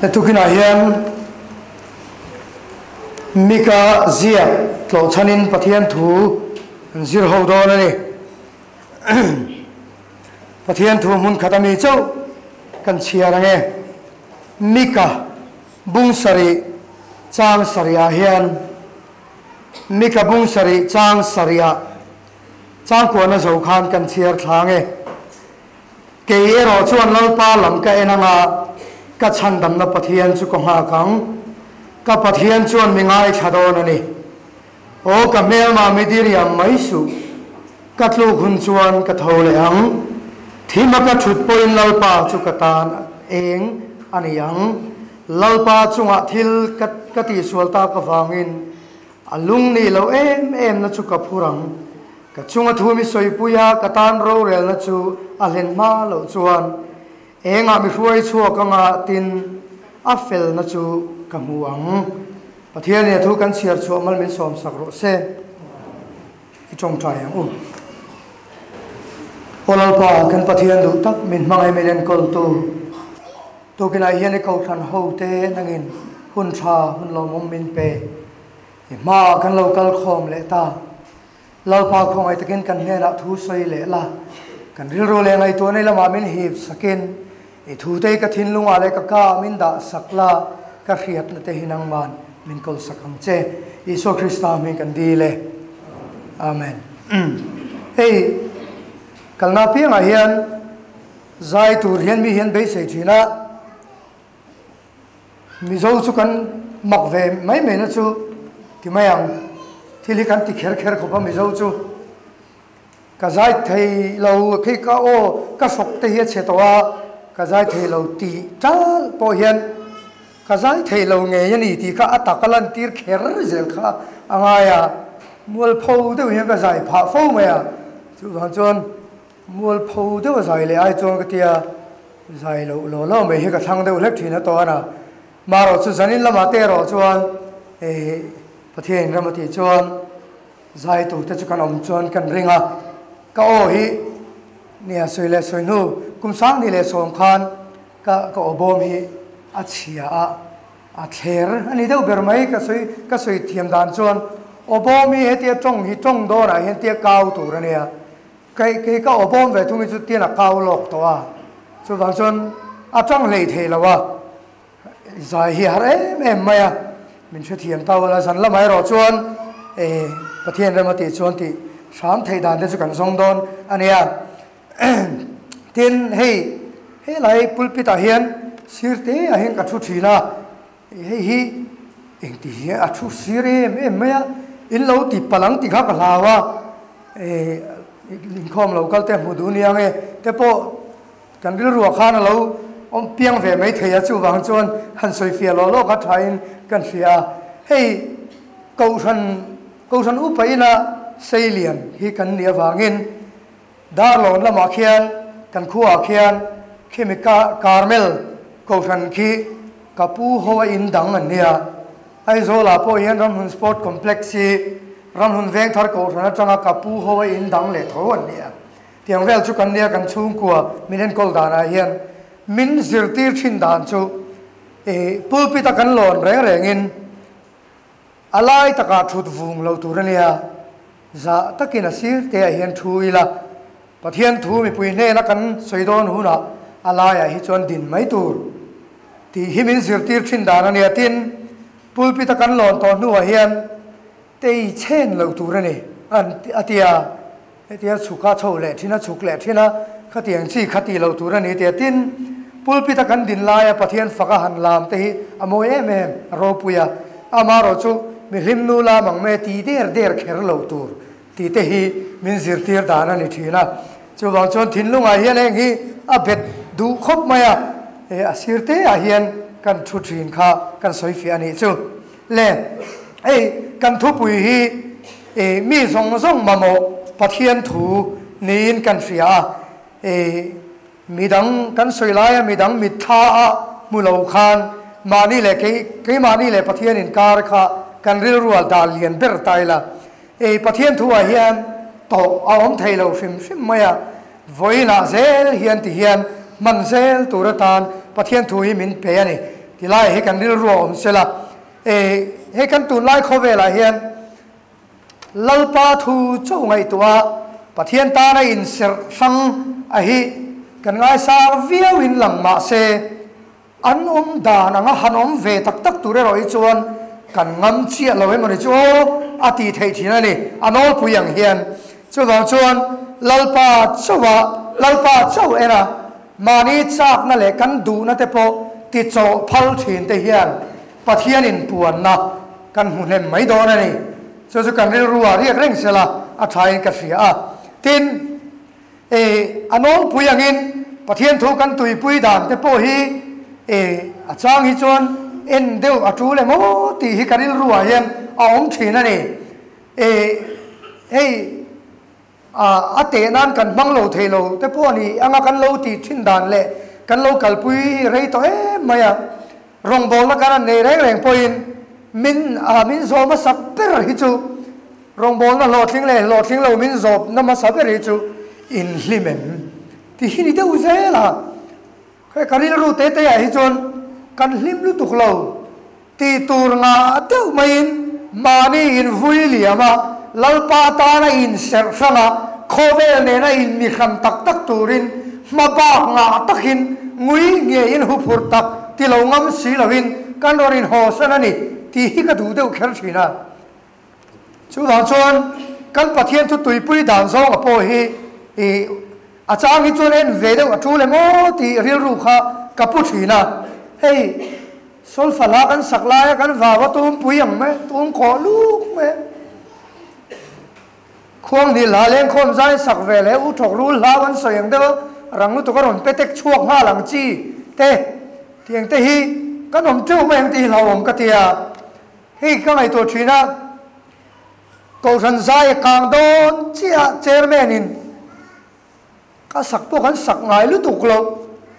He tukinah hian Mika ziak tlawhchhanin Pathian thu an zir ho dawn a ni. Pathian thu hmun khat ami chauh kan chhiar ang e. Mika bung sarih chang sarihah hian Mika bung sarih chang sarihah changkuahna zo khan kan chhiar thlang e. Kei erawh chuan Lalpa lam ka en anga ka chhandamna Pathian chu ka nghak ang. Ka Pathian chuan mi ngaithla dawn a ni. Aw ka hmelma mi diriam mai suh. Ka tluk hun chuan ka tho leh ang. Thima ka thut pawhin Lalpa chu ka tan eng a ni ang. Lalpa chungah thil ka ka tihsual tak avangin a lung nih loh em em na chu ka phur ang. Ka chunga thu mi sawipui a, ka tan rorelna chu a hlen hma loh chuan engah mi hruai chhuak anga tin a felna chu ka hmu ang. Pathianin a thu kan chhiar chhuah mal min sawmsak rawh se. I tawngtai ang u. Aw Lalpa, kan Pathian duh tak min hmangaih min enkawltu, tukinah hian i kohhran hote nangin hun tha, hun lawmawm min pe. I hmaah kan lo kal khawm leh ta. Lalpa khawngaih takin kan hnenah thu sawi leh la, kan rilru leh ngaihtuahna lamah min hip sakin, i thute ka thinlungah leh ka kaah min dah sak la, ka hriatna te hi nangman min kawl sak ang che. Isua Krista hming kan dil e. Amen. Hei kalna apiangah hian zai tur hian mi hian beisei thin a. Mizo chu kan mak ve mai mai na chu ti mai ang, thil hi kan ti kher kher khawp a Mizo chu. Ka zai thei lo khi ka aw ka hrawk te hi a chhe tawh a, ka zai thei lo tih tal pawh hian ka zai thei lo ngei a ni tih kha a tak a lantir kher zel kha a ngai a, mualpho deuh hian ka zai phah fo mai a, chuvang chuan Mualpho deuh a zai leh ai chuan ka tia, zai loh lo lo mai hi ka thlang deuh hlek thin a tawn a. Marawh chu zanin lamah te erawh chuan eh Pathian ram a tih chuan zai tur te chu kan awm chuan kan ring a. Ka aw hi nia sawi leh sawi hnu kum sang ni leh sawm khan ka ka aw bawm hi a chhia a, a thler a ni deuh ber mai ka sawi ka sawi thiam dan chuan aw bawm hi hetia tawng hi tawng dawnah hian tia kau tur a nia. Kei kei ka aw bawm ve thung hi chu tian a kau lawk tawh a, chuvang chuan a tang hlei thei lo a, zai hi a har em em mai a, min hrethiam ta ula zan lamah erawh chuan eh Pathian rem a tih chuan tih hram theih dan te chu kan zawng dawn a nia. Tin hei helai pulpit ah hian sir te ah hian ka thu thin a, hei hi engti hian a thu sir em em mai a, in lo ti palh ang tih kha ka hlau a. Eh, inkhawm lo kal te hmu duh nia nge te pawh kan rilruah khan a lo awm piang ve mai thei a, chuvang chuan han sawi fiah lawh lawk a thain kan hria a. Hei Kohhran Kohhran upa ina Seilian hi kan nih avangin Darlawn lamah khian kan khuaah khian khimi Carmel Kohhran khi ka pu ho a in dang an nia. Aizawlah pawh hian Ramhun Sport Complex hi Ramhun Vengthar Kohhran atanga ka pu ho a in dang leh tho an nia. Tiang vel chu kan nia kan chhungkua min enkawl danah hian min zirtir thin dan chu i pulpit a kan lawn reng rengin a lai takah thut vung lo tur a nia. Zah takin a sir te ah hian thu ila Pathian thu mipui hnena kan sawi dawn hunah a laiah hi chuan din mai tur tih hi min zirtir thin dan a nia. Tin, pulpit a kan lawn tawh hnuah hian tei chhen lo tur a ni an a ti a, hetia chhuk a chho leh thin a, chhuk leh thin a, khatiang chi kha tih lo tur a ni tia. Tin, pulpit a kan din laia Pathian fak a han lam te hi a mawi em em, a ropui a, amaherawh chu mihlim nu lam ang mai a ti der der kher lo tur Tih te hi min zirtir dan a ni thin a. Chuvang chuan thinlungah hian heng hi a bet duh khawp mai a, he a sir te ah hian kan thu thin kha kan sawi fiah a nih chu. Le, hei kan thupui hi i mi zawng zawng mamawh Pathian thu niin kan hria a, i midang kan sawi laia midang mitthla a hmu lo khan mahni leh kei keimahni leh Pathian inkar kha kan rilrual dal lian ber ta ila. Ei Pathian thu ah hian tawh a awm thei lo hrim hrim mai a, vawiinah zel hian ti hian hman zel tur atan Pathian thu hi min pe a ni. Ti lai hi kan rilru a awm sela. E, hei kan tunlai khawvelah hian Lalpa thu chauh ngaihtuah a, Pathian tana inserh hrang a hi kan ngaisang viau in lang mah se, an awm dan anga han awm ve tak tak tur erawh hi chuan kan ngam chiah lo emawni chu aw a tih theih thin a ni, a nawlpui ang hian. Chuvang chuan Lalpa chauh a, Lalpa chauh en a, mahni chakna leh kan duhna te pawh ti chawh phal thin te hian Pathian inpuanna kan hmu hnem mai dawn a ni. Chu chu kan rilru ah riak reng sela a thain ka hria a. Tin, e, a nawlpui angin Pathian thu kan tuipui dan te pawh hi, e, a chang hi chuan en deuh a tul em aw tih hi ka rilru ah hian a awm thin a ni. E, hei, a, a teh nan kan hmang lo thei lo te pawh a ni anga kan lo tih thin dan leh kan lo kalpui rei tawh em mai a. Rawngbawlna kan han nei reng reng pawhin min a min zawh hmasa ber hi chu rawngbawlna hlawhtling leh hlawhtling lo min zawhna hmasa ber hi chu inhlim em tih hi ni deuh zel a. Hei ka rilru te te ah hi chuan kan hlim lutuk lo tih tur ngah deuh maiin mahni invui liam a, Lalpa tana inserh hrang a, khawvel nena inmihran tak tak turin hma bak ngah takin ngui ngeiin huphurh tak ti lo ngam si loin kan rawn inhawsan a ni tih hi ka duh deuh kher thin a. Chuvang chuan kan Pathian thu tuipui dan zawnga pawh hi i a chang hi chuan en ve deuh a tul em aw tih rilru kha ka pu thin a. Hei solfa hla kan sak laia kan vau a tumpui ang mai, tum khawh luk mai. Khuang hnih hla lengkhawm zai sak ve leh u thawk rul hlau an sawi ang deuh a, rang lutuk a rawn pe tek chhuak nghal ang chi te tiang te hi kan awm teuh mai ang tih hi hlauhawm ka ti a. Hei ka ngaihtuah thin a, Kohhran zai a kang dawn chiah Chairman in ka sak pawh kan sak ngai lutuk lo,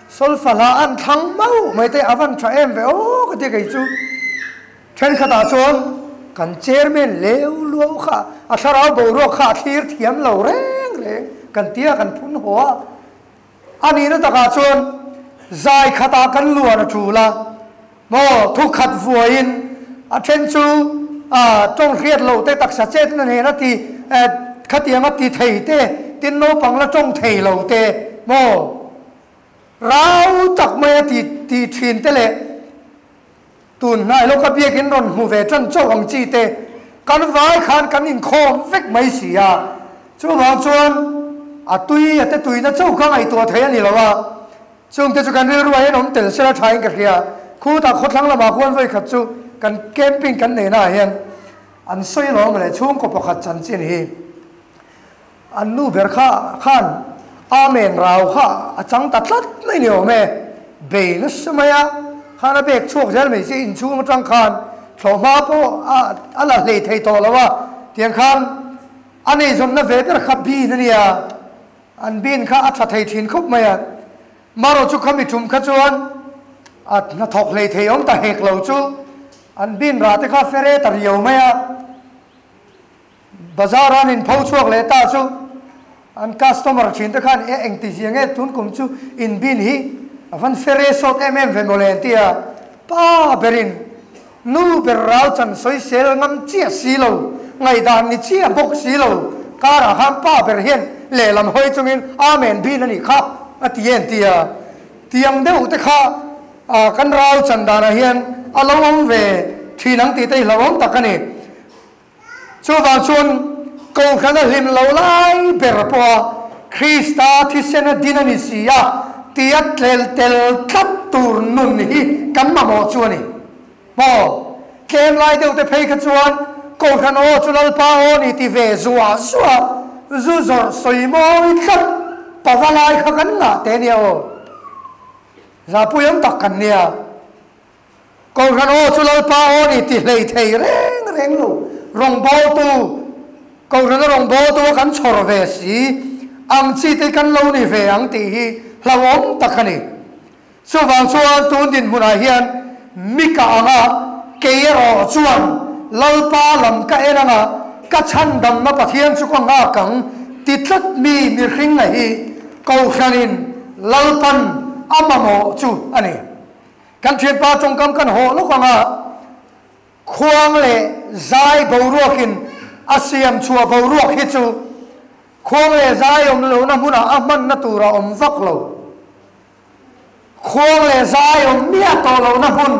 solfa hla an thlang mauh mai te a van tha em ve aw ka ti kei chu. Thenkhatah chuan kan Chairman leu luau kha a thlarau boruak kha a thlir thiam lo reng reng kan tia kan phun haw a, A nihna takah chuan zai khatah kan luan a tul a, maw thu khat vuaiin a then chu tawng hriat loh te taksa chetna nen a ti khatiang a ti thei te, tin naupang la tawng thei lo te, maw rau tak mai a ti ti thin te leh tun hnai lawka biakin rawn hmu ve tan chauh ang chi te kan vai khan kan inkhawm vek mai si a, chuvang chuan a tui a te tuina chauh kha ngaihtuah thei a ni lo a, chungte chu kan rilru ah hian awm tel sela thain ka hria, khutah khawthlang lamah khuan vawi khat chu kan camping kan neihna ah hian an sawi alawm leh chhungkaw pakhat chanchin hi. An nu ber kha khan Amen rau kha a chang ta tlat mai ni awm e. Bei nasa mai a, khan a bek chhuak zel mai che inchhung atang khan thlawhhma pawh a a la hlei thei tawh lo a, tiang khan a neizawnna ve ber kha bin a nia, an bin kha a tha thei thin khawp mai a. Marawh chu khami tum kha chuan a hnathawk hlei thei awm ta hek lo chu an bin rah te kha fere ta riau mai a. Bazar an inpho chhuak leh ta chu an customer thin te khan e engti zia nge tun kum chu in bin hi a van fere sawt em em ve mawle an ti a, pa berin nu ber rau chan sawisel ngam chiah si lo, ngaihdan ni chiah bawk si lo karah khan pa ber hian lehlam hawi chungin Amen bin a nih kha a ti e an ti a, tiang deuh te kha kan rau chan danah hian a lo awm ve thin ang tih te hi hlauhawm tak a ni. Chuvang chuan Kohhran a hlim lo lai ber pawha Krista thisen a din a ni si a tia tlel tel tlat tur nun hi kan mamawh chu a ni. Maw? Tlem lai deuh te phei kha chuan Kohhran aw chu Lalpa aw ni ti ve zuah zuah zu zawrh sawi mawi tlat pava lai kha kan ngah te nia aw. Zahpui awm tak kan nia. Kohhran aw chu Lalpa aw ni ti hlei thei reng reng lo. Rawngbawltu, Kohhrana rawngbawltu a kan chhawr ve si ang chi te kan lo ni ve ang tih hi hlauhawm tak a ni. Chuvang chuan tun dinhmunah hian mi ka ang a, kei erawh chuan Lalpa lam ka en anga ka chhandamna Pathian chu ka nghak ang ti tlat mi mihring a hi Kohhranin Lalpan a mamawh chu a ni. Kan thianpa tawngkam kan hawh lawk ang a, khuang leh zai boruakin a siam chhuah boruak hi chu khuang leh zai awm lohna hmunah a hmanna tur a awm vak lo. Khuang leh zai awm miah tawh lohna hmun,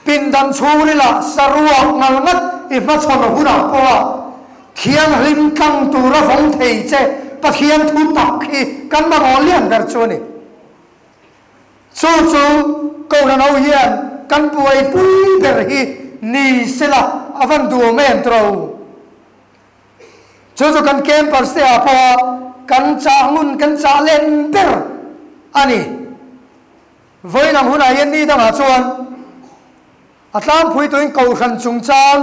pindan chhungrila saruak ngal ngat i hmachhawn hunah pawha thianghlim tlang tura vawng thei che Pathian thu tak hi kan mamawh lian ber chu a ni. Chu chu Kohhran ho hian kan buaipui ber hi ni sela a van duhawm em tawh u. Chu chu kan campers te ah pawha kan chah ngun kan chah len ber a ni. Vawiin ang hunah hian ni dangah chuan a tlangpui tuin Kohhran chungchang,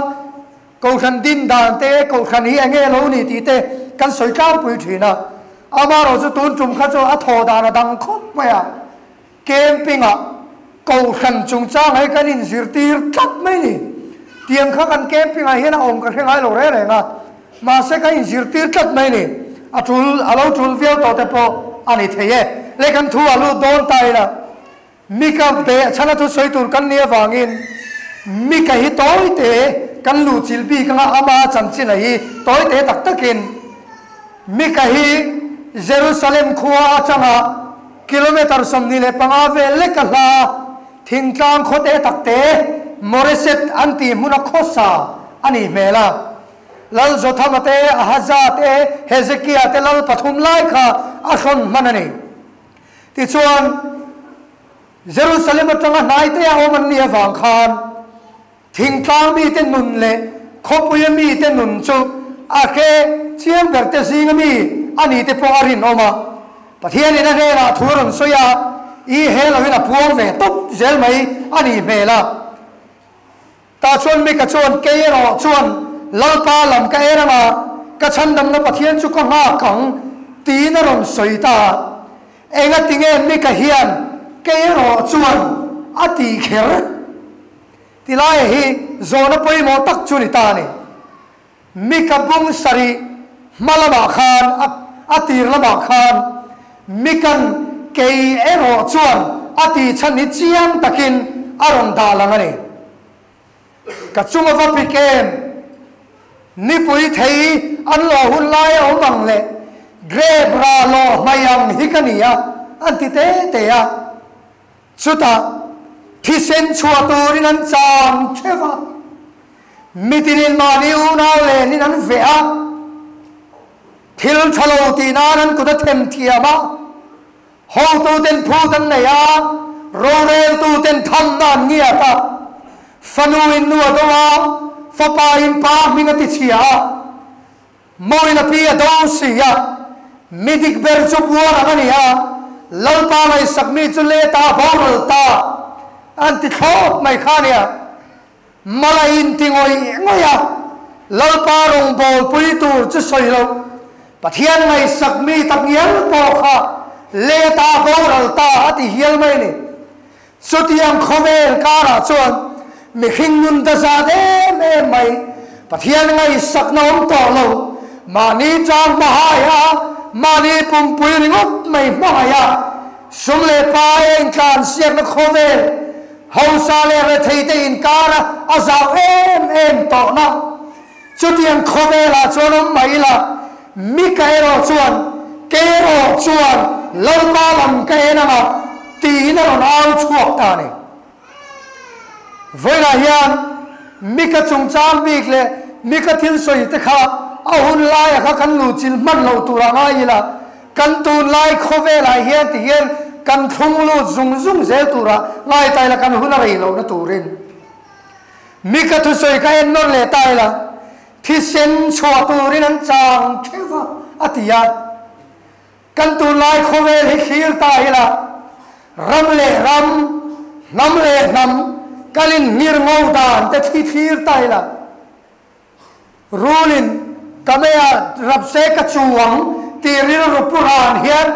Kohhran din dan te, Kohhran hi enge lo ni tih te kan sawi tlangpui thin a. Amaherawh chu tun tum kha chu a thawh dan a dang khawp mai a. Camping ah Kohhran chungchang hi kan inzirtir tlat mai ni. Tiang kha kan camping ah hian a awm ka hre ngai lo reng reng a, mahse kan inzirtir tlat mai ni. A tul, a lo tul viau tawh te pawh a ni thei e. Le kan thu a lut dawn ta ila, Mika beh chhana thu sawi tur kan nih avangin Mika hi tawi te kan luh chilh bik anga ama chanchin a hi tawi te tak takin Mika hi Jerusalem khua atanga kilometre 25 vel lek a hla thingtlang khawte takte Moreset an tih hmuna khawsa a nih hmel a. Lal Jothama te, Ahaza te, Hezekia te lal pathum lai kha a hrawn hman a ni. Tichuan, Jerusalem atanga hnaite a awm an nih avang khan Thingtlang mite nun leh khawpuia mite nun chu a hre chiang ber te zinga mi a ni te pawh a rinawm a. Pathianin a hnenah thu a rawn sawi a, i he loin a puang ve tawp zel mai a nih hmel a. Tah chuan Mika chuan, Kei erawh chuan Lalpa lam ka en anga ka chhandamna Pathian chu ka nghak ang, tiin a rawn sawi ta a. Engatinge Mika hian kei erawh chuan a tih kher? Tilai hi zawhna pawimawh tak chu ni ta a ni. Mika bung sarih hma lamah khan, a tir lamah khan Mika'n kei erawh chuan a tih chhan hi chiang takin a rawn dah lang a ni. Ka chunga va pik em? Nipui thei an lawh hun lai a awm ang leh grape rah lawh hmai ang hi ka ni a, an ti te te a. Chutah thisen chhuah turin an chang theuh a, mitinin mahni unau lenin an veh a, thil tha lo tih nan an kut a them thiam a, hotuten phut an nei a, roreltuten thamna an ngiat a, fanuin nu a do a, fapain pa hming a tichhia a, Mawina pi a do si a, mi dik ber chu buar ang a ni a, Lalpa ngaihsak mi chu le ta boral ta an ti thlawp mai kha a nia. Mal a inti ngawih ngawih a, Lalpa rawngbâwl pui tur chu sawi lo, Pathian ngaihsak mi tak ngial pawh kha le ta boral ta a ti hial mai a ni. Chutiang khawvel karah chuan mihring nun ta zat em em mai, Pathian ngaihsakna awm tawh lo, mahni chang hmahai a, mahni pumpui ringawt mai hmangaih a, sum leh pai a intlansiakna khawvel, hausa leh retheite inkara a zau em em tawhna. Chutiang khawvelah chuan awm mai ila, Mika erawh chuan, Kei erawh chuan Lalpa lam ka en anga, tiin a rawn au chhuak ta a ni. Vawiinah hian Mika chungchang bik leh Mika thil sawi te kha a hun laia kha kan luhchilh hman loh turah ngai ila, kan tunlai khawvelah hian ti hian kan thlung lut zung zung zel turah ngai ta ila kan hun a rei lohna turin. Mika thusawi kha en nawn leh ta ila, thisen chhuah turin an chang theuh va, a ti a. Kan tunlai khawvel hi thlir ta ila, ram leh ram, hnam leh hnam kan inhmir ngo dan te thli thlir ta ila, Rulin ka meiah rap se ka chu ang tih rilru pu ran hian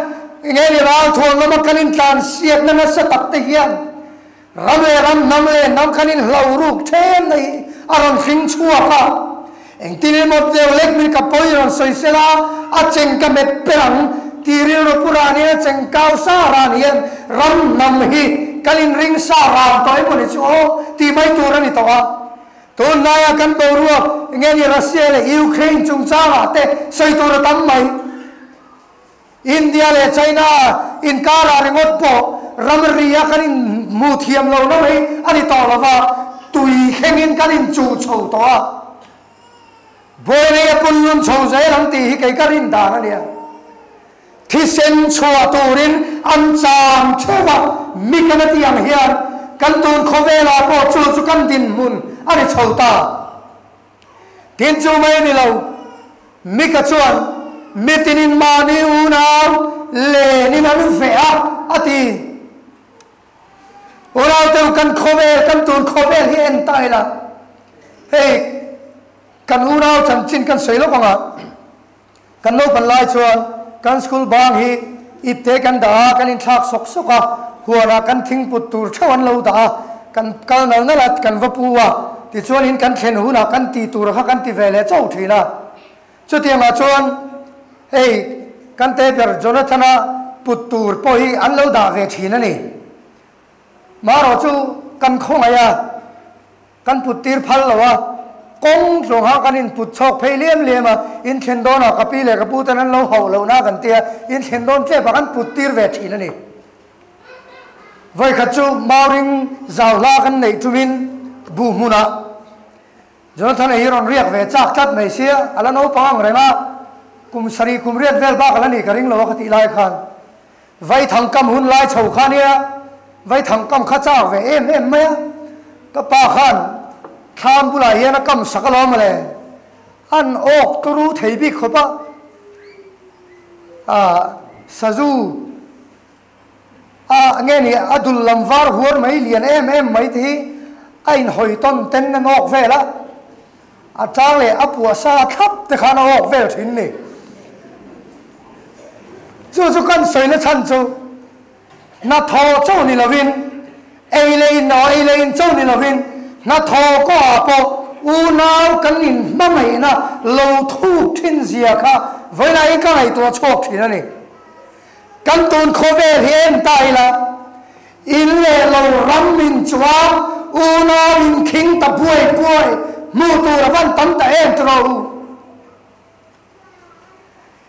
enge ni ralthuam lama kan intlansiakna nasa tak te hian ram leh ram, hnam leh hnam kan inhlo ruk then na hi a rawn hring chhuak a. Engtin emaw deuh lek min ka pawi rawn sawi sela a cheng ka met per ang tih rilru pu ran hian a cheng kau sa ran hian ram hnam hi kan inring sa ran tawh emaw ni chu aw tih mai tur a ni tawh a. Tunlaia kan boruak nge ni Russia leh Ukraine chungchangah te sawi tur a tam mai. India leh China inkarah ringawt pawh ramri a kan inhmu thiam lo na mai a ni tawh lova, tui thlengin kan inchuh chho tawh a. Buaina hi a punlun chho zel ang tih hi kei ka rin dan a nia. Thisen chhuah turin an chang theuh a, mi kan a tih ang hian kan tun khawvelah pawh chu chu kan dinhmun a ni chho ta. Tin chu mai a ni lo, Mika chuan mitinin mahni unau lenin an veh a, a ti. Unau teu kan khawvel, kan tun khawvel hi en ta ila, hei kan unau chanchin kan sawi lawk ang a, Kan naupan lai chuan kan school bang hi ipte kan dah a, kan inthlak sawk sawk a, huanah kan thingput tur theuh an lo dah a, kan kal nal nal a, kan va pu a, tichuan in kan thlen hunah kan tih tur kha kan ti ve leh chauh thin a. Chutiangah chuan hei kan te ber Jonathan-a put tur pawh hi an lo dah ve thin a ni. Marawh chu kan khawngaih a. Kan put tir phal lo a, kawng tlawngah kan input chhawk phei liam liam a, in thlen dawnah ka pi leh ka pu ten an lo hauh loh na kan tia, in thlen dawn tlepah kan put tir ve thin a ni. Vawikhat chu Mauring zau hla kan neih tumin buh hmunah Jonathan-a hi rawn riak ve chak tlat mai sia, a la naupang ang reng a, kum sarih kum riat vel bak a la nih ka ring lo a ka tih lai khan Vaithang kam hun lai chho kha nia, vaithang kam kha chak ve em em mai a, ka pa khan thlam bulah hian a kam sak alawm mawle, an awk turu thei bik khawp a, ah sazu a nge ni a dul lam var huar mai lian em em mai te hi a inhawi tawn ten an awk vel a, A tlang leh a puah sa thlap te khan a awk vel thin ni. Chu chu kan sawina chhan chu hnathawh chauh ni lovin, ei leh in aw ei leh in chauh ni lovin, hnathawh kawhah pawh unau kan inhmangaihna lo thuk thin zia kha vawilain ka ngaihtuah chhuak thin a ni. Kan tun khawvel hi en ta ila, in leh lo ram in chuan unau in khing ta buai buai hmuh tur a van tam ta em tiraw u.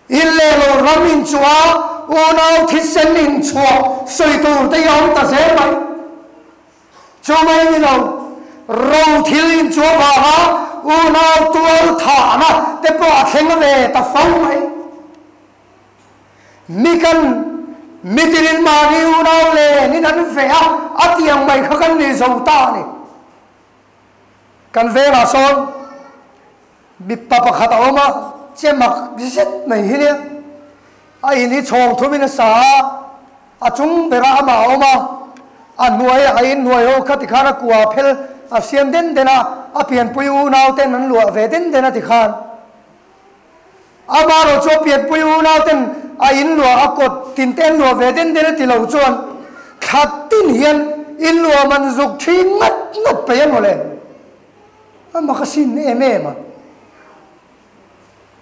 In leh lo ram in chuan unau thisen in chhuah sawi tur te hi a awm ta zel mai. Chu mai ni lo, ro thil in chu avanga unau tual thahna te pawh a thleng ve ta fo mai. Mi kan mitinin mahni unau lenin an veh a, a tiang mai kha kan ni zo ta a ni. Kan vengah sawn mipa pakhat a awm a, che mak zet mai hi nia. A in hi chhawng thumin a sa a, a chung berah amah a awm a, a hnuai a in hnuai ho kha tikhan a kua phel a siam den den a, a pianpui unau ten an luah ve den den a tikhan. Amarawh chu a pianpui unau ten a in luah a kawt tin te an luah ve den den a ti lo chuan thla tin hian in luah man zuk thi ngat ngat peih a mawle. A mak a sin em em a.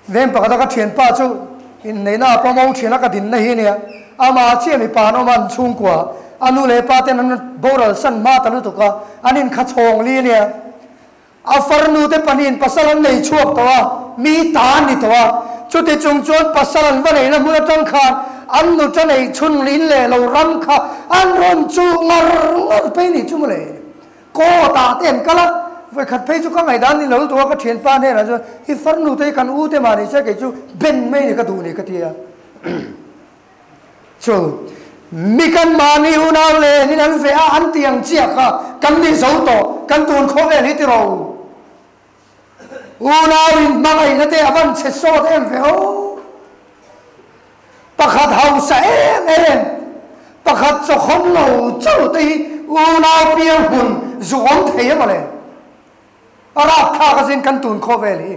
Veng pakhata ka thianpa chu inneihna a pawm thian a ka dinna hi a nia. Amah chiah mipa an awm a an chhungkua a nu leh pa ten an boral san hma ta lutuk a an inkha chhawng li a nia. A farnute pahnihin pasal an nei chhuak tawh a, mi ta an ni tawh a. Chuti chung chuan pasal an va neihna hmun atang khan an nuta neih chhun in leh lo ram kha an rawn chuh ngar ngar phei ni chu mawle. Court ah te an kal a, vawikhat phei chu ka ngaihdan ni lo lutuk a, ka thianpa hnenah chuan i farnute hi kan u te mah ni se kei chu ben mai ni ka duh ni ka ti a. Chu mi kan mahni unau len in an veh a, an ti ang chiah kha kan ni zo tawh, kan tun khawvel hi tiraw u. Unau in hmangaihna te a van chhe sawt em ve aw. Pakhat hausa em em, pakhat chawkhawm lo chauh te hi unau piang hmun zuk awm thei em awle. A rapthlak a zin kan tun khawvel hi.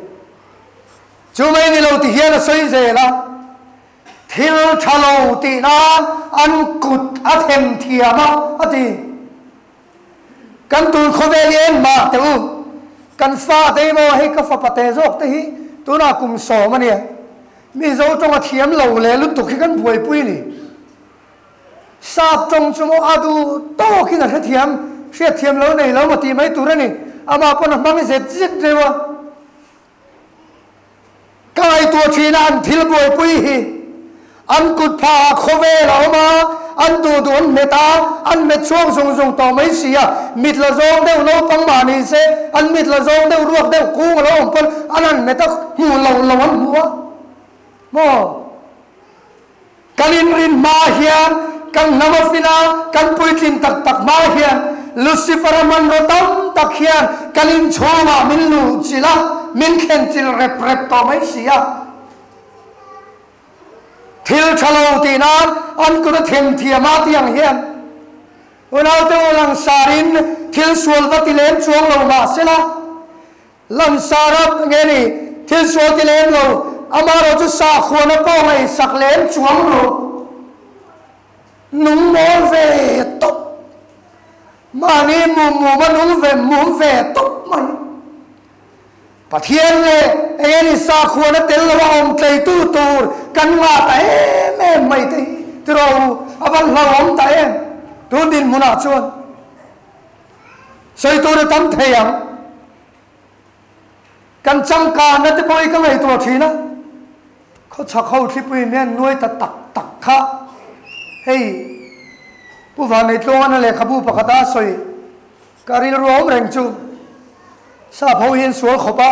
Chu mai ni lo ti hian a sawi zel a. Thil tha lo tih nan an kut a them thiam a, a ti. Kan tun khawvel hi engmah teh u, kan fa te hi maw hei ka fapa te zawk te hi tunah kum sawm a nia, Mizo tawnga thiam lo leh lutuk hi kan buaipui a ni. Sap tawng chu maw a duh tawkin a hrethiam, hriatthiam lo nei lo maw tih mai tur a ni. Amah pawn a hmang zet zet deuh a. Ka ngaihtuah thin a an thil buaipui hi an kut phah ah khawvel a awm a, an duh duh an hmet a, an hmet chhuak zung zung tawh mai si a, mit la zawng deuh naupang mah ni se an mit la zawng deuh ruak deuh kung a lo awm pawn an han hmet a, hmuh loh lo an hmu a maw? Kan inrin hma hian kan hnam a fil a, kan puitlin tak tak hma hian Lucifer-a hmanraw tam tak hian kan inchhungah min luhchilh a, min thlenchilh rep rep tawh mai si a. Thil tha lo tih nan an kut a themthiam a tih ang hian unaute u langsarin thil sual va ti lem chuang lo mah sela, Langsara nge ni thil sual ti lem lo, amaherawh chu sakhuana pawh ngaihsak lem chuang lo. Nung mawl ve tawp. Mahni mum mum a nung ve mum ve tawp mai. Pathian leh enge ni sakhuana tel lo a awm tleitu tur kan ngah ta em em mai te hi tiraw u, a van hlauhawm ta em tun dinhmunah chuan. Sawi tur a tam thei ang. Kan changkanna te pawh hi ka ngaihtuah thin a, khawchhak ho thlipui mian nuai ta tak tak kha hei Pu Vanneitluangana lehkhabu pakhata a sawi ka rilru a awm reng chu sap ho hian sual khawp a,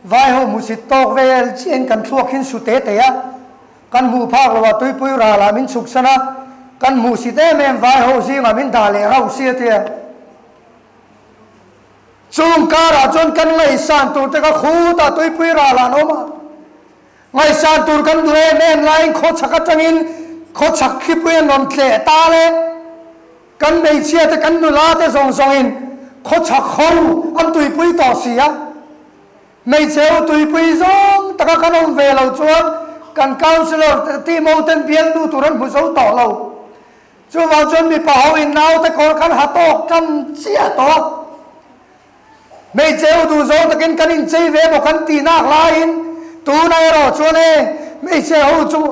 vai ho hmusit tawk vel chiahin kan thluak hin su te te a, kan hmuh phak loh ah tuipui ral ah min chhuk san a, kan hmuhsit em em vai ho zingah min dah leh rauh si a tia. Chung karah chuan kan ngaihsan tur te kha khutah tuipui ral ah an awm a, ngaihsan tur kan duh em em laiin khawchhak atangin khawchhak thlipui an rawn tleh ta le, kan hmeichhia te kan nula te zawng zawngin khawchhak ho an tuipui tawh si a. Hmeichhe ho tuipui zawng taka kan awm ve lo chuan kan councillor te team ho ten bialnu tur an hmu zo tawh lo. Chuvang chuan mipa ho in naute kawr khan ha tawk tan chiah tawh a. Hmeichhe ho duh zawng takin kan inchei ve emaw kan tih nak laiin tuna erawh chuan e hmeichhe ho chu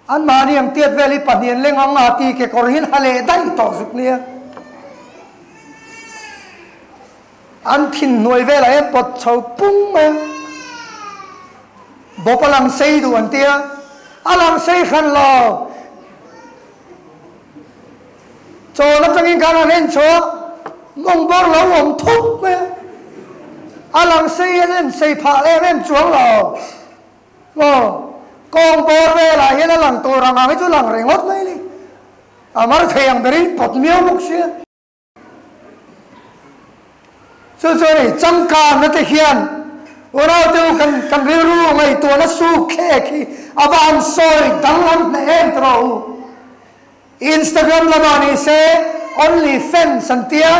anmahni ang tiat vel hi pahnian leng ang a ti kekawr hin ha leh daih tawh zuk nia. An thin hnuai velah hian pawt chho pung mai a, bawp a lang sei duh an ti a, a lang sei hran lo. Chawn atangin khan an en chho a, mawng bawr lo awm thup mai a, a lang sei an en sei phah em em chuang lo. Aw, kawng bawr velah hian a lang tur ang ang hi chu lang ringawt mai a ni. A mar thei ang berin pawt miau bawk sia. Chu chu a ni, changkanna te hian unaute u kan kan rilru ngaihtuahna suk thlek hi a va han sawi danglam hneh em tawh u. Instagram lamah ni se only fans an tia,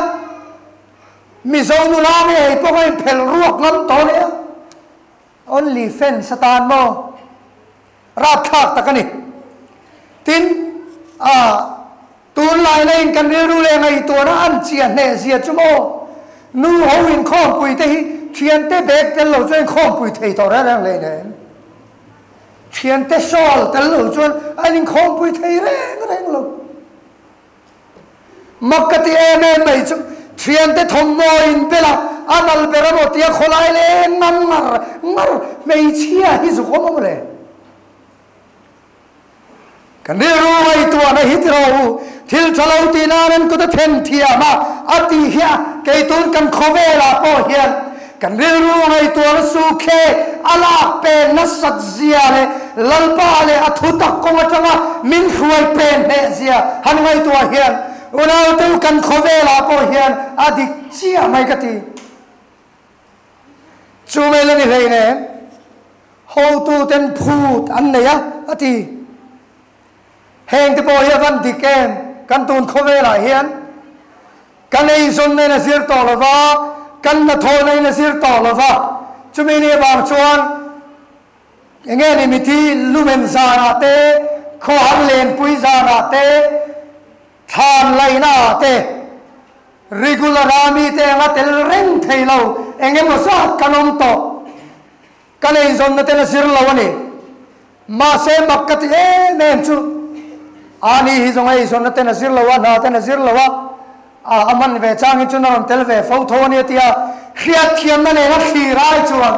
Mizo nula ngei pawh a inphelh ruak ngam tawh nia. Only fans atan maw? Rapthlak tak a ni. Tin, a tunlai laiin kan rilru leh ngaihtuahna an chiah hneh zia chu maw? Nu ho inkhawmpui te hi thiante bag tel lo chuan inkhawmpui thei tawh reng reng hleinem. Thiante shawl tel lo chuan an inkhawmpui thei reng reng lo. Mak ka ti em em mai chu thiante thawmhnaw in bel a, a nal ber amaw tia khawlai leng ngam ngar ngar hmeichhia hi zuk awm awm le. Kan rilru ngaihtuahna hi ti rawh u, thil tha lo tih nan an kut a then thiam a, a tih hi a kei tun kan khawvelah pawh hian Kan rilru ngaihtuahna sukhe a lak pen nasat zia leh Lalpa leh a thutak kawng atanga min hruai pen hneh zia han ngaihtuah hian unaute u kan khawvelah pawh hian a dik chiah mai ka ti. Chu mai la ni hleinem hotuten phut an nei a, a ti. Heng te pawh hi a van dik em? Kan tun khawvelah hian kan eizawnna in a zir tawh lo va, kan hnathawhna in a zir tawh lo va, chumi ni avang chuan enge ni mithi lumen zanah te, khawhar lenpui zanah te, thlan laihna ah te, regular a mite anga tel reng thei lo engemaw zat kan awm tawh. Kan eizawnna ten a zir lo a ni. Mahse mak ka ti em em chu. Ani hi zawng eizawnna ten a zir lo a, hna ten a zir lo a, a man ve chang hi chuan a rawn tel ve fo tho a nia tia hriatthiamna nena thlir ai chuan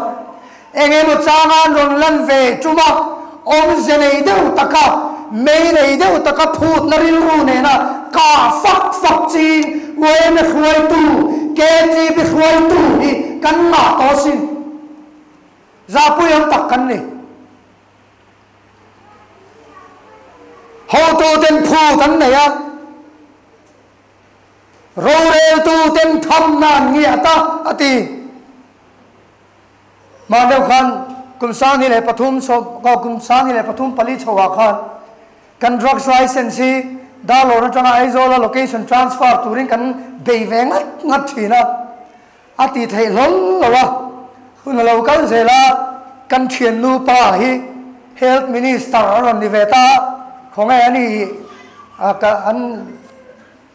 eng emaw changa an rawn lan ve tum a, awmze nei deuh taka, mei nei deuh taka phutna rilru nena kah fak fak ching yma hruaitu, KTP hruaitu hi kan ngah tawh asin. Zahpui ang tak kan ni. Hotuten phut an nei a, roreltuten thamna an ngiat a, a ti. Hman deuh khan kum 2003 kum 2003 pali chhoah khan kan drugs license hi Darlawn atanga Aizawla location transfer turin kan bei ve ngat ngat thin a. A ti theih hlawl lo a, hun a lo kal zel a, kan thiannu pa hi Health Minister a rawn ni ve ta a, khawnge a ni ka an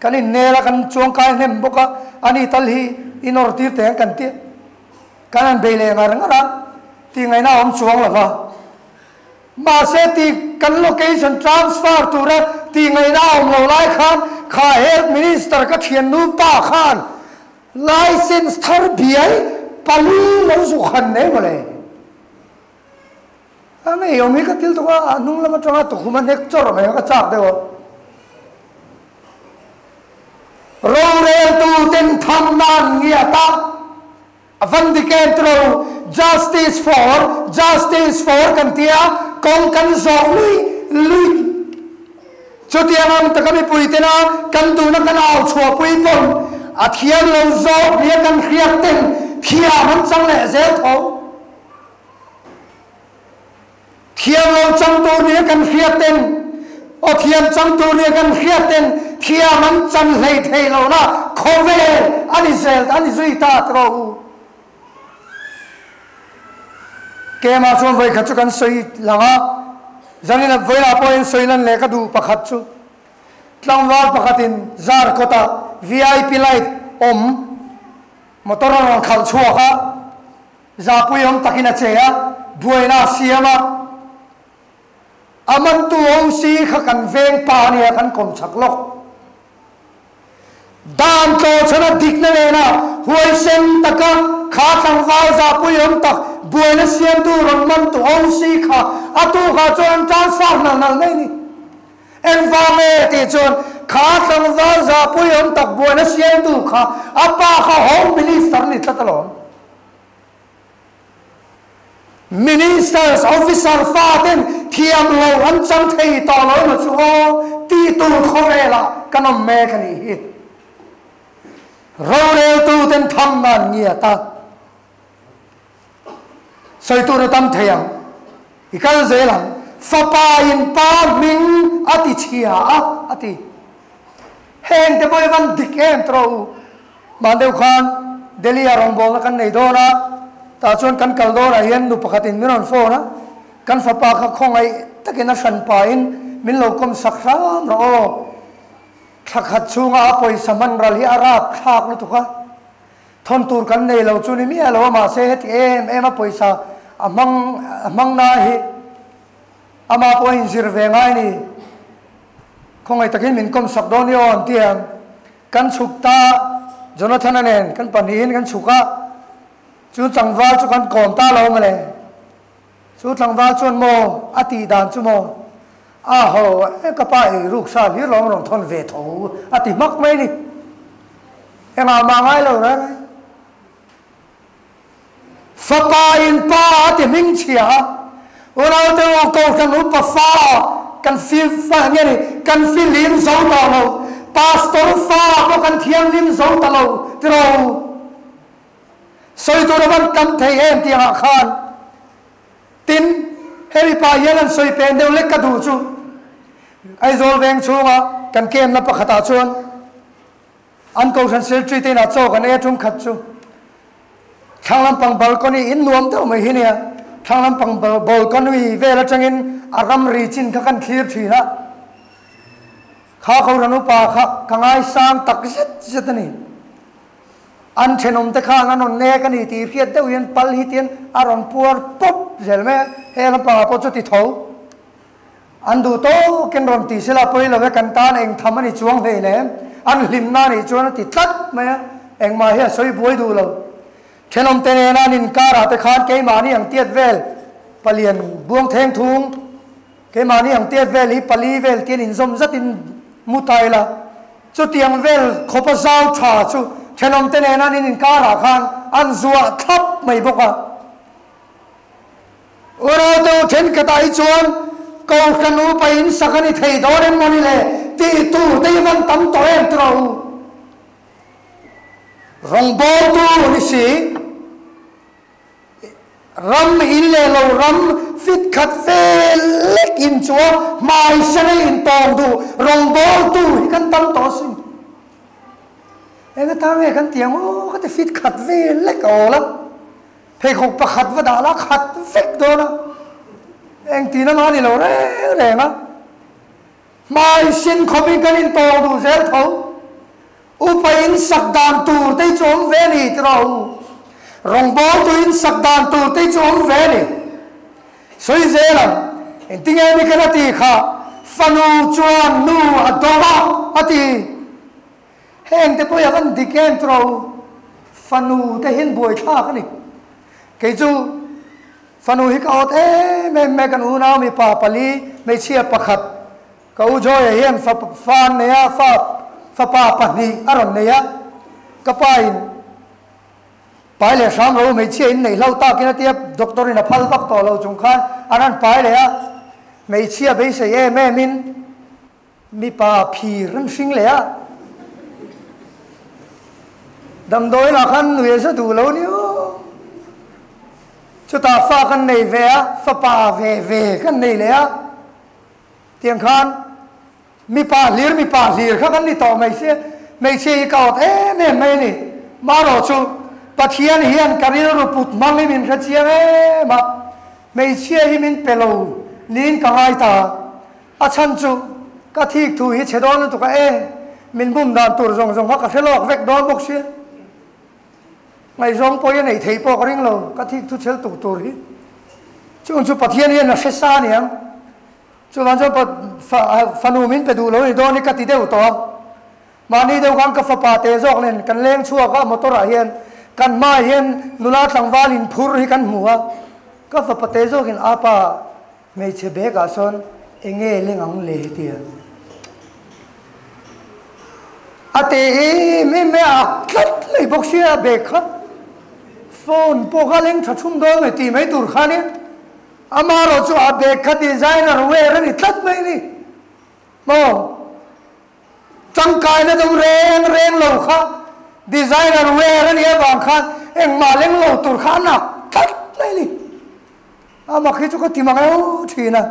kan innel a, kan chuangkai hnem bawk a, a ni tal hi i nawr tir teh ang kan ti kan han bei leh ngar ngar a, tih ngaihna a awm chuang lo va. Mahse ti kan location transfer tura tih ngaihna a awm lo lai khan kha Health Minister ka thiannu pa khan License thar bial pali lo zu khan nei mawle. A ngei awm hi ka til tuk a, a hnung lam atanga tukhum a hnek chawrh mai a ka chak deuh a. Roreltu ten tham nan ngiat a, a van dik em tiro justice for, justice for kan tia kawng kan zawh lui lui. Chutiang ang taka mipui tena kan duhna kan au chhuahpui pawn a thiam lo zawk nia kan hriat ten thiam an chang leh zel tho. Thiam lo chang tur nia kan hriat ten aw thiam chang tur nia kan hriat ten thiam an chan hlei thei lohna khawvel a ni zel a ni zui ta tiraw u. Keimah chuan vawikhat chu kan sawi lang a, zanin vawilah pawhin sawi lan leh ka duh pakhat chu tlangval pakhatin zar kawtah vip light awm motor a rawn khalh chhuak a, zahpui awm takin a che a, buaina a siam a, a mantu OC kha kan veng pa a nia kan kawm chak lawk. Dan tlawhchhana dikna nena huaisen taka kha tlangval zahpui awm tak buaina siamtu rawn mantu OC kha a tukah chuan an transfer nal nal mai a ni. Engvang nge tih chuan kha tlangval zahpui awm tak buaina siamtu kha a pa kha Home Minister a ni tlat alawm. Ministers, officer fa ten thiam lo an chang thei tawh lo emaw chu aw tih tur khawvelah kan awm mek a nih hi. Roreltu ten tham nan ngiat a sawi tur a tam thei ang. I kal zel ang. Fapa in pa hming a ti chhia a a ti. Heng te pawh hi van dik em tawh u. Hman deuh khan Delhi ah rawngbawlna kan nei dawn a, tah chuan kan kal dawnah hian nu pakhatin min rawn phone a, kan fapa kha khawngaih takin a hran pahin min lo kawm sak hram rawh aw, thla khat chhunga a pawisa hman ral hi a rap thlak lutuk a, thawn tur kan nei lo chu ni miah lo a, mahse heti em em a pawisa a hmang a hmang na hi amah pawh a inzir ve ngai a ni, khawngaih takin min kawm sak dawn i aw an ti ang. Kan chhuk ta, Jonathana nen kan pahnihin kan chhuk a, chu tlangval chu kan kawm ta lo mawle. Chu tlangval chuan maw a tih dan chu maw, A ho e ka pa ei ruk sa hlir lawm rawn thawn ve tho a ti hmak mai ni. Engah mah ngai lo reng e. Fapa in pa a ti hming chhia a, Unaute u Kohhran upa fa kan fi fa nge ni kan fi lim zo tawh lo, Pastor fa pawh kan thianghlim zo ta lo tiraw u. Sawi tur a van tam thei em tih angah khan tin hemi pa hian an sawi pen deuh lek ka duh chu Aizawl veng chhunga kan kemna pakhatah chuan An Kohhran Secretary te inah chaw kan ei a tum khat chu thlang lampang balcony in nuam deuh mai hi nia, thlang lampang balcony vel atangin a ramri chin kha kan thlir thin a, kha Kohhran upa kha ka ngaisang tak zet zet a ni. An thenawm te khan an rawn nek a ni tih hriat deuh hian pal hi tian a rawn puar pawp zel mai a, he lampangah pawh chu ti tho. An duh tawkin rawn ti sela pawi lo e, kan tan eng tham a ni chuang hleinem, an hlimna a nih chuan a ti tlat mai a, engmah hi a sawi buai duh lo. Thenawmte nena an inkarah te khan keimahni ang tiat vel palian buang theng thung, keimahni ang tiat vel hi pali vel tian inzawm zatin mu ta ila, chutiang vel khawpa zau tha chu thenawmte nena an inkarah khan an zuah thlap mai bawk a. Uraute u thenkhatah hi chuan Kohhran upa in sak a ni thei dawn em mawni le tih tur te hi van tam tawh em tiraw u? Rawngbawltu ni si, ram in leh lo ram fit khat vel lek in chuan hmai sena in tawng duh rawngbawltu hi kan tam tawh asin. Eng atan nge kan ti ang aw ka ti fit khat vel lek a awl a. Pheikhawk pakhat va dah la khat vek dawn a, engtin a mah ni lo reng reng a, hmai sin khawpin kan intawng duh zel tho. Upa in sak dan tur te hi chu awm ve a ni tiraw u, rawngbawltu in sak dan tur te hi chu awm ve a ni. Sawi zel ang, engtinge mi kan a ti kha, fanu chuan nu a dawng a a ti. Heng te pawh hi a van dik em tiraw u? Fanu te hian buaithlak a ni. Kei chu fanu hi ka awt em em mai, kan unau mipa pali, hmeichhia pakhat, ka u Joy-a hian fa fa an nei a, fa fapa pahnih a rawn nei a, ka pa in pai leh hram ro hmeichhia in neih hlo takin a tia, doctor in a phal vak tawh lo chung khan an rawn pai leh a, hmeichhia beisei em em in, Mipa phir an hring leh a, damdawi lah khan nui a za duh lo ni aw. Chutah fa kan nei ve a, fapa ve ve kan nei leh a, tiang khan mipa hlir mipa hlir kha kan ni tawh mai sia, hmeichhia hi ka awt em em mai a ni. Marawh chu Pathian hian ka rilru put hmang hi min hre chiang em a, hmeichhia hi min pe lo niin ka ngai ta. A chhan chu ka thik thu hi chhe dawn lutuk a e, min bum dan tur zawng zawng kha ka hre lawk vek dawn bawk sia. Ngaihzawng pawh i a neih theih pawh ka ring lo, ka thik thu chhel tuk tur hi. Chung chu Pathian hian a hre sa aniang. Chuvang chuan fanu min pe duh lo ni dawn hi ka ti deuh tawh a. Mahni deuh khan ka fapa te zawk nen kan leng chhuak a, motor ah hian kan hmaah hian nula tlangval inphur hi kan hmu a. Ka fapa te zawkin apa Hmeichhe bag ah sawn enge leng ang le tia a ti em em mai a, ak tlat mai bawk sia bag kha phone pawh kha leng tha thum dawn mai tih mai tur kha nia amaherawh chu a bag kha designer wear a ni tlat mai ni maw. Tangkaina dawng reng reng lo kha designer wear a nih avang khan engmah leng lo tur kha a nak tlat mai a ni. A mak hi chu ka ti mang eo thin a.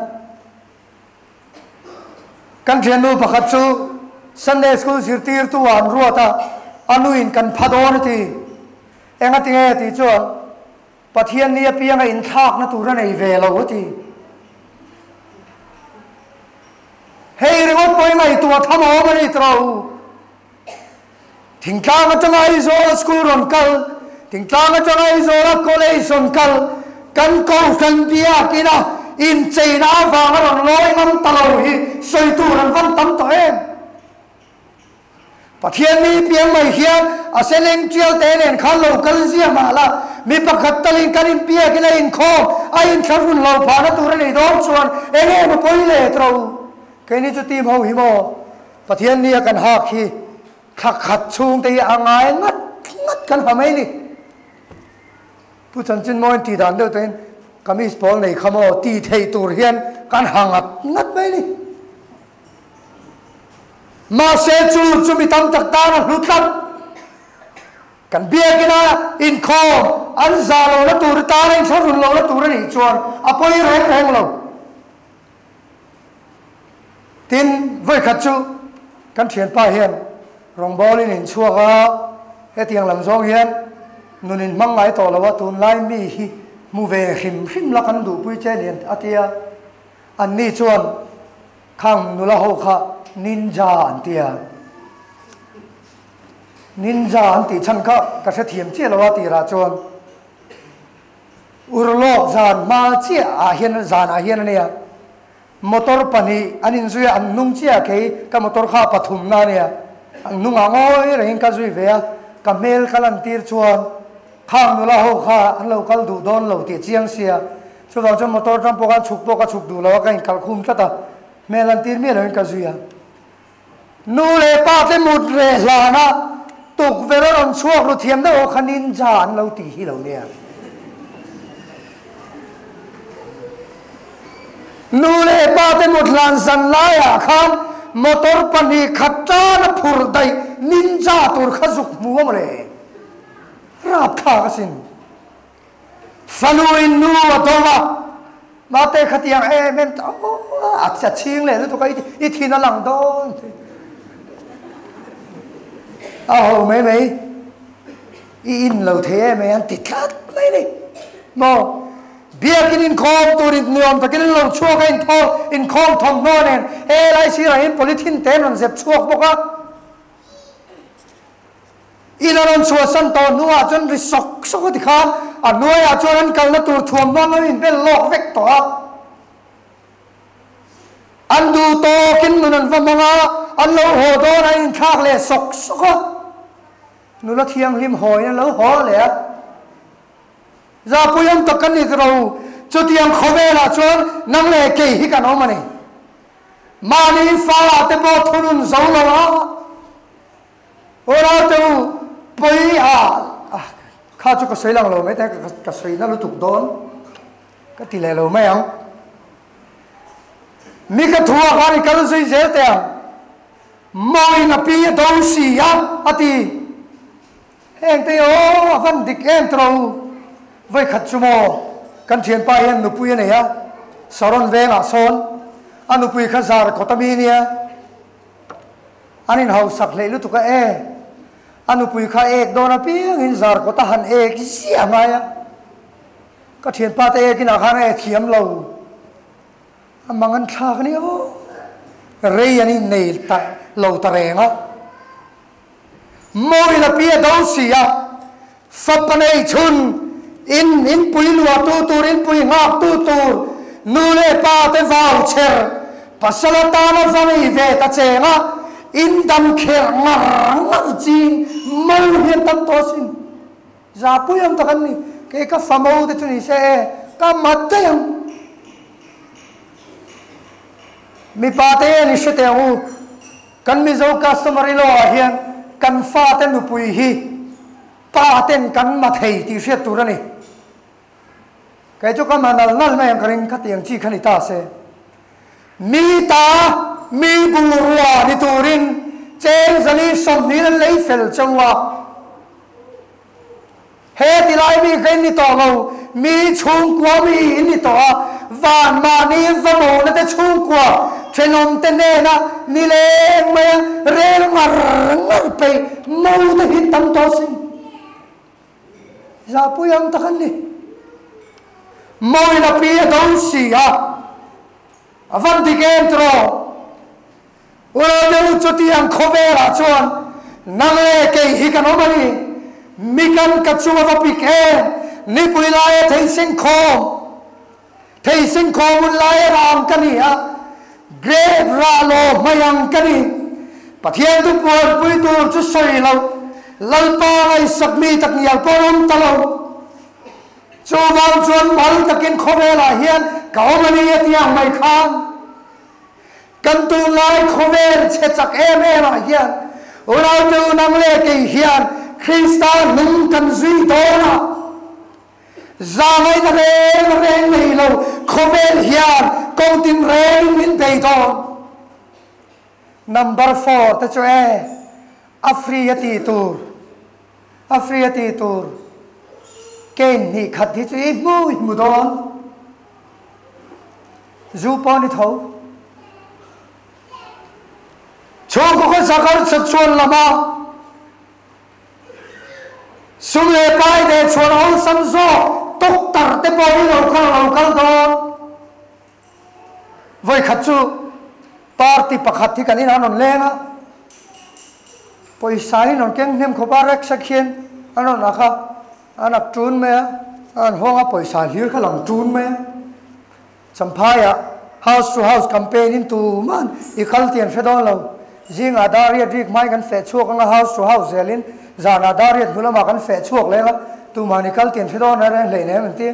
Kan thiannu pakhat chu Sunday school zirtirtu ah an ruat a, a nuin kan pha dawn a ti. Enga tinge tih chuan Pathian ni apianga inthlakna tur a nei ve lo a ti. Hei ringawt pawhin ngaihtuah tham a awm a ni tawh u. Thingtlang atanga Aizawla school rawn kal, thingtlang atanga Aizawla college rawn kal, kan kohhran biakina incheina avanga rawn lawi ngam ta lo hi sawi tur an van tam tawh em? Pathian mi piang mai hian a seleng tial te nen khan lo kal zia mah la, mi pakhat talin kan inbiakin a inkhawm, a inthlahrun lo phahna tur a nei dawn chuan eng em a pawi leh tawh u. Keini chu team ho hi maw Pathian nia kan hak hi thla khat chhung te hi a ngai ngat ngat kan ha mai ni. Pu Chanchin Mawiin tih dan deuh tawhin kamis pawl nei kha maw tih theih tur hian kan ha ngat ngat mai ni. Mahse chu chu mi tam tak tan a hlu tlat. Kan biakina inkhawm an zah lohna tur tana inthlahrun lohna tur a nih chuan a pawi reng reng lo. Tin, vawikhat chu kan thianpa hian rawngbawlin inchhuak a, hetiang lam zawng hian nun inhmang ngai tawh lo a, tunlai mi hi hmu ve hrim hrim la kan duhpui che ni a ti a. Anni chuan khang nula ho kha ninja an ti a. Ninja an tih chhan kha ka hrethiam chiah lo a tirah chuan urlawk zan hma chiah ah hian zan ah hian a nia. Motor pahnih an inzui a, an hnung chiah kei ka motor kha a pathumna a nia. An hnungah ngawi rengin ka zui ve a, ka hmel ka lantir chuan khang nula ho kha an lo kal duh dawn lo tih a chiang sia. Chuvang chuan motor atang pawh khan chhuk pawh ka chhuk duh lo a, ka inkalh khum tlat a, hmel lantir miah loin ka zui a. Nu leh pa te mut reh hlan a, tukverh a rawn chhuak ru thiam deuh aw kha ninja an lo tih hi lo nia. Nu leh pa te mut hlan zan laiah khan motor pahnih khat tan a phur daih ninja tur kha zuk hmu a mawle. Rapthlak asin. Fanu in nu a do a, mate khatiang em em ta a a chhing leh lutuk a i thin a lang dawn a ho mai mai i in lo thei em em an ti tlat mai ni maw biakin inkhawm tur in niawm takin an lo chhuak a inthaw inkhawm thawmhnaw nen helai sirah hian polythene te an rawn zep chhuak bawk a. In a rawn chhuahsan tawh hnuah chuan ri sawk sawk a ti khan a hnuaiah chuan an kalna tur thuamhnaw an lo inbel lawk vek tawh a. An duh tawkin nun an va hmang a, an lo haw dawn a inthlak leh sawk sawk a. Nula thianghlim hawiin an lo haw leh a. Zapui awm tak kan ni tiro u, chutiang khawvelah chuan nang leh kei hi kan awm a ni. Mahni fa te pawh thunun zo lo a. Aw Ralte u, pawi a kha chu ka sawi lang lo mai te, ka sawi na lutuk dawn ka ti leh lo mai ang. Mi ka thu ah khan i kal zui zel teh ang. Mawiin a pi a do si a, a ti. Heng te aw a van dik em tawh u. Vawikhat chu maw kan thianpa hian nupui a nei a, Saron vengah sawn a nupui kha zar kawt a mi nia. An inhausak hleih lutuk a e. A nupui kha ek dawn apiangin zar kawt a han ek ziah mai a. Ka thianpa te ek inah khan a e thiam lo. A mang an thlak a ni aw. Rei an innei ta lo ta reng a. Mawil a pi a do si a. Fapa nei chhun in inpui luahtu tur, inpui nghaktu tur, nu leh pa te vau chher, pasal atana va nei ve ta cheng a, in dam kherh ngar ngar ching mo hian tam tawh asin. Zapui ang tak an ni. Kei ka fa mo te chu ni se e, ka mat daih ang. Mipa te en i hre teh ang u. Kan Mizo customary law ah hian kan fate nupui hi pa ten kan ma thei tih hriat tur a ni. Kei chu ka ma nal nal mai ang ka ring khatiang chi kha ni ta se. Mi ta mi bungrua ni turin cheng zali 20 an lei fel cheu a. He ti lai mi kha in ni tawh lo, mi chhungkua mi in ni tawh a, van mahni va mawhna te chhungkua thenawm te hnena ni leng mai a, rel ngar ngar peih mo te hi tam tawh sin. Zahpui ang tak an ni. Mawina pi a do si a, a van dik em tiraw? Ula deuh chutiang khawvelah chuan nang leh kei hi kan awm a ni. Mi kan ka chung a va pik em? Nipui laia theiseng khawm, theiseng khawm hun laia ram ka ni a, grape rah law hmai ang ka ni. Pathian thu puanpui tur chu sawi loh, Lalpa ngaihsak mi tak ngial pawh an awm ta lo. Chuvang chuan mal takin khawvelah hian ka awm a ni a ti ang mai khan. Kan tunlai khawvel chhe chak em em ah hian Unaute unang leh kei hian Krista hnung kan zui dawn a, zangaihna reng reng nei lo khawvel hian kawng tin rengin min bei dawn. Number four te chu e, a free a tih tur, a free a tih tur cane hnih khat hi chu i hmu i hmu dawn. Zu pawh ni tho. Chhungkaw khaw zakar chhat chhuan lama sum leh pai leh chhuan awlsam zawk doctor te pawh hi lo kal lo kal dawn. Vawikhat chu party pakhat hi kan inah an rawn leng a, pawisa hi an rawn keng hnem khawp a, rek sek hian an rawn ak a. An ak ṭun mai a, an hawng a pawisa hlir kha lang ṭun mai a. Champhaiah House to house campaign in tuman i kal tih an hre dawn lo. Zingah dar riat rik hmain kan feh chhuak anga house to house zelin zanah dar riat hnu lamah kan feh chhuak leng a, tuman i kal tih an hre dawn reng hleinem an ti.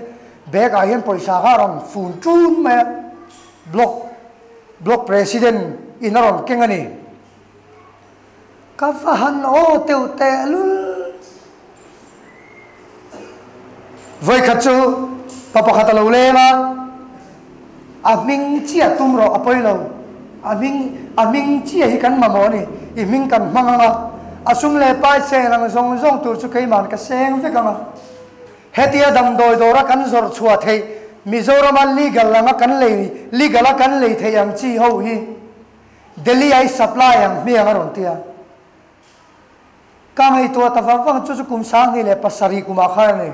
Bag ah hian pawisa kha a rawn fun ṭun mai a, block block president in a rawn keng a ni. Ka va han aw teuh teh lul. Vawikhat chu pa pakhat a lo leng a, a hming chiah tum rawh a pawi lo, a hming a hming chiah hi kan mamawh a ni, i hming kan hmang ang a, a sum leh pai seng ang zawng zawng tur chu keima'n ka seng vek ang a. Hetia damdawi dawra kan zawrh chhuah theih Mizorama legal anga kan lei legal a kan lei theih ang chi ho hi Delhi a i supply ang hmiang a rawn ti a. Ka ngaihtuah ta vang vang chu chu kum 2007 kumah khan a ni.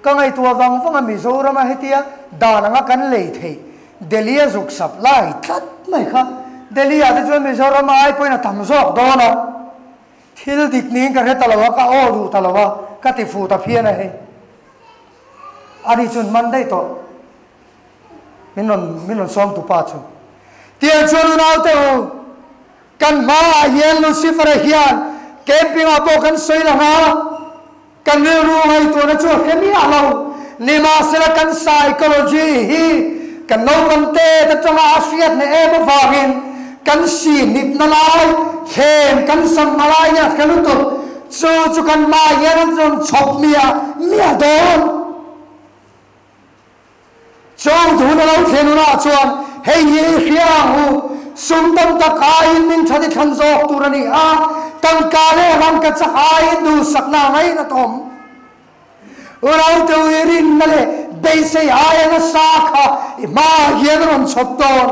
Ka ngaihtuah vang vang a Mizorama hetia dan anga kan lei theih Delhi a zuk supply tlat mai kha Delhi ah te chuan Mizorama ai pawhin a tam zawk dawn a. Thil dik niin ka hre ta lo a, ka aw duh ta lo a, ka ti fuh ta phian a hei. Ani chuan man daih tawh min rawn min rawn sawm tu pa chu. Tiang chuan unaute u, kan hmaah hian Lucifer-a hian camping ah pawh kan sawi lang a, Kan rilru ngaihtuahna chu a hre miah lo. Nimahsela kan psychology hi kan naupang te atanga a hriat hneh em avangin kan sihnipna lai, thlem kan samna lai hi a hre lutuk. Chu chu kan mah hian an rawn chhawp miah miah dawn. Chawng thun a lo thlen hunah chuan hei hi i hria ang u, sum tam tak aiin min that i thlan zawk tur a ni a, tangka leh rangka chak aiin duhsakna a ngainat awm. Uraute u i rinna leh beisei aia nasa kha i hmaah hian a rawn chhawp dawn.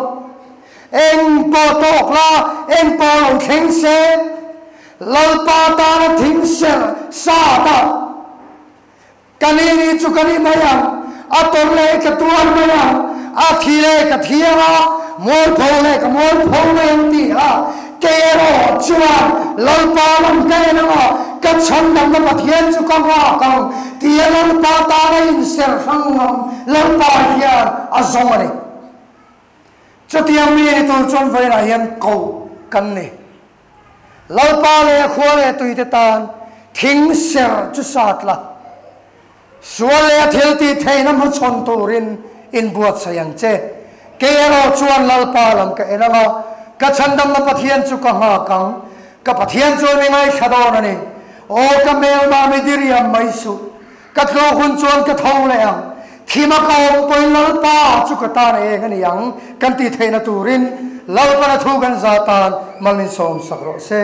Eng pawh tawk la, eng pawh lo thleng se, Lalpa tana thing serh sat a, Ka ni ni chu ka ni mai ang, a tawrh leh ka tuar mai ang, a thi leh ka thi ang a, mualpho leh ka mualpho mai ang ti a, kei erawh chuan Lalpa lam ka en ang a, ka chhandamna Pathian chu ka nghak ang tia Lalpa tana inserh hrang ngam Lalpa hian a zawng a ni. Chutiang mi ni tur chuan vawiinah hian koh kan ni. Lalpa leh a khua leh tuite tan thing ser chu sat la, sual leh a thil tih theihna hmachhawn turin inbuatsaih ang che. Kei erawh chuan Lalpa lam ka en ang a, ka chhandamna Pathian chu ka nghak ang. Ka Pathian chuan mi ngaithla dawn a ni. Aw ka hmelma mi diriam mai suh. Ka tluk hun chuan ka tho leh ang. Thima ka awm pawhin Lalpa chu ka tan eng a ni ang kan tih theihna turin Lalpana thu kan za tan mal min sawmsak rawh se.